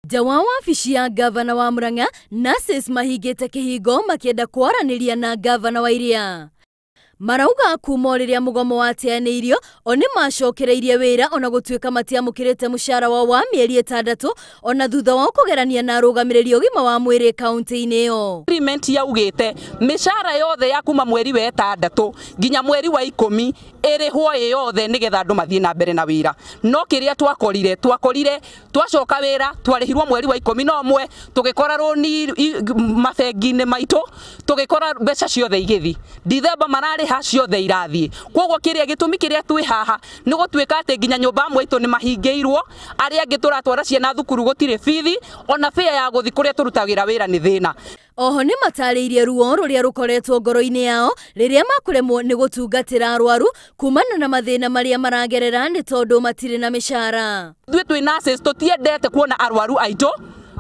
Nja wa wabici ya ngavana wa Murang'a, nurses mahingĩte kĩhingo makĩenda kwaranĩria na ngavana wa Iria. Marauga kuma o rĩrĩa mũgomo wateanĩirio o nĩ macokereirie wĩra ona gũtuĩka matiamũkĩrĩte mũcara wao wa mĩeri 6 ona thutha wao kũgerania na arũgamĩrĩri ũgima wa mwĩrĩ kaunti-inĩ ĩyo. Agreement yaugĩte mĩcara yothe ya kuma mweri wa 6 nginya mweri wa 10 ĩrĩhwo ĩ yothe nĩgetha andũ mathiĩ na mbere na wĩra. No kĩrĩa twakorire twacoka wĩra twarĩhirwo mweri wa 11 tũgĩkora rũni mabengi-inĩ maitũ, tũgĩkora mbeca ciothe igĩthi Dithemba mararĩha ciothe irathiĩ. Koguo kĩrĩa gĩtũmi kĩrĩa twĩ haha nĩ gũtuĩka atĩ nginya nyũmba amwe itũ nĩ mahingĩirwo, arĩa angĩ tũratwara ciana thukuru gũtirĩ bithi, ona bĩa ya gũthi kũrĩa tũrutagĩra wĩra nĩ thĩna. Oho nĩ matarĩirie ruo rũrĩa rũkoretwo ngoro-inĩ yao rĩrĩa makũremwo nĩ gũtungatĩra arwaru kumana na mathĩna marĩa maragerera nĩ tondũ matirĩ na mĩcara. Ithuĩ twĩ nurses tũtiendete kuona arwaru aitũ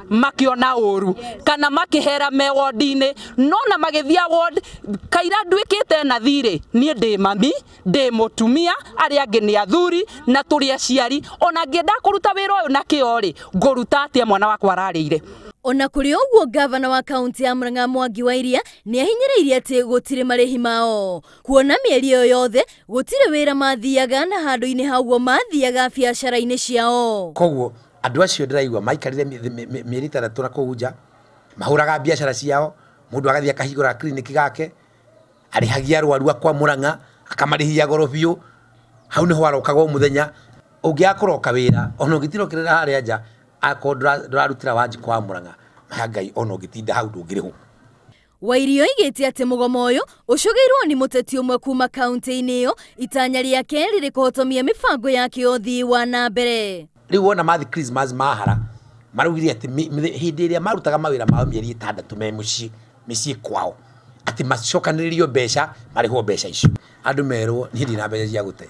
makiona ũru kana makĩhera me ward-inĩ, no na magĩthia ward kaira nduĩkĩte nathi rĩ, niĩ ndĩ mami, ndĩ mũtumia, arĩa angĩ nĩ athuri na tũrĩ aciari. Ona ngĩenda kũruta wĩra ũyũ na kĩo rĩ, ngũruta atĩa mwana wakwa ararĩire? Ona kũrĩ ũguo ngavana wa kaunti ya Murang'a Mwangi wa Iria nĩ ahinyĩrĩirie atĩ gũtirĩ marĩhi mao, kuona mĩeri ĩyo yothe gũtirĩ wĩra mathiaga na handũ-inĩ ha ũguo mathiaga biacara-inĩ ciao. Koguo andũ acio ndĩraigua maikarire mĩeri 6 na kũu nja, mahũraga biacara ciao, mũndũ agathiĩ akahingũra clinic gake, arĩhagia arwaru akwa Murang'a, akamarĩhia goro biũ, hau nĩho arokaga o mũthenya. Ũngĩaga kũroka wĩra ona ũngĩtinda ũkĩrĩra harĩa nja, akorwo ndũrarutĩra Wanjikũ wa Murang'a, maya Ngai ona ũngĩtinda hau ndũngĩrĩhwo. Wairia oigĩte atĩ mũgomo ũyũ ũcũgĩirwo nĩ mũteti ũmwe kuma kaunti-inĩ ĩyo, itanya rĩake rĩrĩ kũhotomia mĩbango yake ya ũthii wa na mbere. Rĩu wona mathi Christmas mahara, maraugire atĩ hĩndĩ ĩrĩa marutaga mawĩra mao mĩeri 6 me mĩciĩ kwao, atĩ macokanĩrĩrio mbeca, marĩhwo mbeca icio. Andũ merwo niĩ ndina mbeca cia gũte,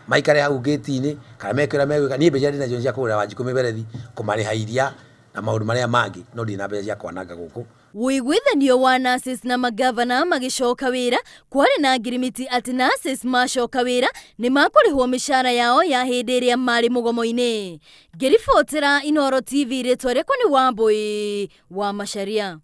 maikare hau gate-inĩ kana meke ũrĩa megwĩka, niĩ mbeca ndĩ nacio cia kũgũrĩra Wanjikũ mĩberethi, kũmarĩha iria na maũndũ marĩa mangĩ, no ndirĩ na mbeca cia kwananga gũkũ. Ũiguithanio wa nurses na magavana magĩcoka wĩra kwarĩ na ngirimiti atĩ nurses macoka wĩra nĩ makũrĩhwo mĩcara yao ya hĩndĩ ĩrĩa marĩ mũgomo-inĩ. Ngĩribotera Inooro TV, rĩtwa rĩakwa nĩ Wambui wa Macharia.